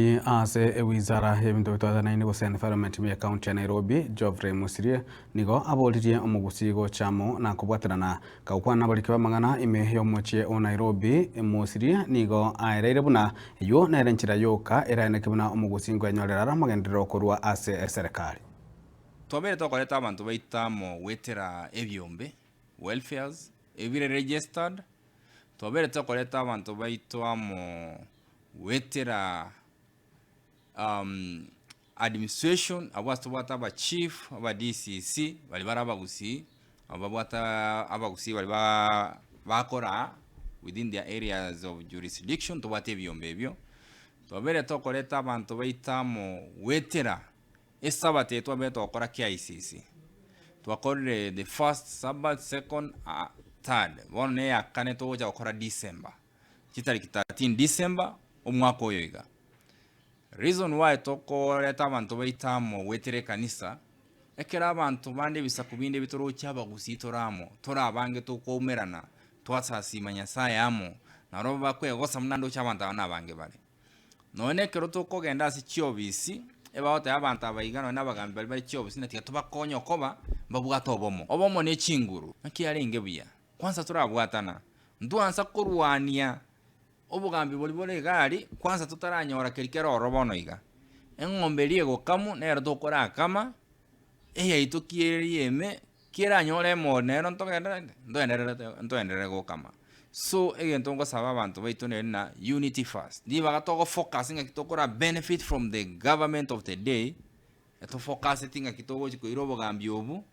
Ase ewizara y'ebinto bitwatanaine gose Environment ime y'ecounty ya Nairobi, Geoffrey Musirie nigo aboririe omogusii gocha amo na kobwaterana kagokwana nabariki b'amang'ana ime y'omochie o Nairobi. Musirie nigo aereire buna eyio nere enchera yoka eraeneke buna omogusii nkoenyorera are amagenderero korwa ase eserekari. Twabeire tokoreta abanto baito amo goetera ebiombe, welfares, ebire registered, twabeire tokoreta abanto baito amo goetera administration abwo ase tobwate aba chief, aba DCC, baria bare abagusii, abwo babwate abagusii baria ba bakora within their areas of jurisdiction tobwate ebiombe ebio. Twabere tokoreta abanto baito amo goetera esabato eye twabere togokora KICC. Twakorire the first sabbath, second, third, bono na eya kane togocha gokora December. Chitariki 13 December omwaka oyo iga. Reason why tokoreta abanto baito amo goetera ekanisa, ekero abanto bande ebisaku binde bitoroche abagusii tore amo, tore abange tokoumerana, twasasima Nyasaye amo, naro bakwegosa buna ndoche abanto aba nabange bare. Nonya na ekero tokogenda ase chiofisi, ebagoteba abanto aba iga nonya na abagambi baria bare chiofisi ng'a tiga tobakonye okoba, mbabwate obomo. Obomo ne chinguru, naki yarenge buya, kwansa torabwatana, Ntwansa korwania obogambi boria bore iga aria, kwansa totaranyora keria kere ororo bono iga. Eng'ombe eria egokamwa nero tokorakama, eyaito ki ere rieme, keranyore emori nero ntogendererete ntoendererete ntoenderere gokama. So egento ngosaba abanto baito neri na unity first, ribaga togo focus ng'aki tokora benefit from the government of the day, etofocaseti ng'aki togochi koira obogambi obwo.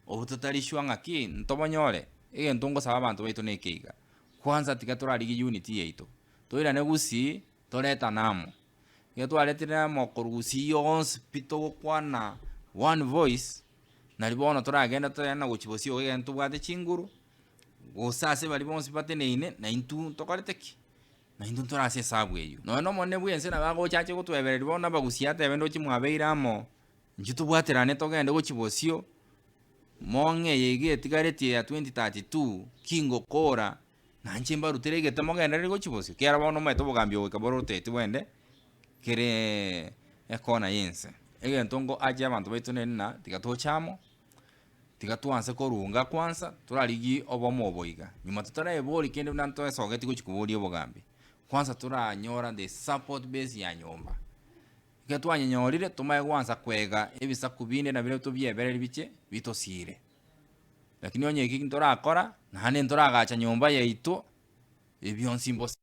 Obo totari sure ng'aki ntobonyore, egento ngosaba abanto baito neke iga, kwanza tiga torarigie unity yaito, toirane gusii toretane amo, ekero twaretire amo korwa gusii yonsi pi togokwana one voice, nari bono toragende togende na gochia bosio iga ekero tobwate chinguru, gose ase baria bonsi bateneine naintwe ntokorete ki? Naintwe ntore ase esabu eywo. Nonya na omonene bwa ense nabo agocha ache gotwebereria bono abagusii atebe ndoche mwabeire amo. Inchuo tobwaterane togende gochia bosio, mong'e eye iga etigaretie ya 2032, ki ngokora, na inche mbarutere egete mogenderere gochia bosio, ekiagera bono omanyete obogambi obo goika borotetie bogende kere ekona y'ense. Egento nko urge abanto baito nere ng'a tiga toche amo, tiga twanse korunga kwansa, torarigie obomo obo iga. Nyuma totareboria kende buna ntoesogetie gochia koboria obogambi, kwansa toranyora the support base ya nyomba. Ekero twanyenyorire, tomaye gwansa kwega ebisaku binde na biria tobiebererie biche bitosiire. Lakini onye eki ntorakora, naende ntoragacha nyomba yaito, ebi bionsi mbosa.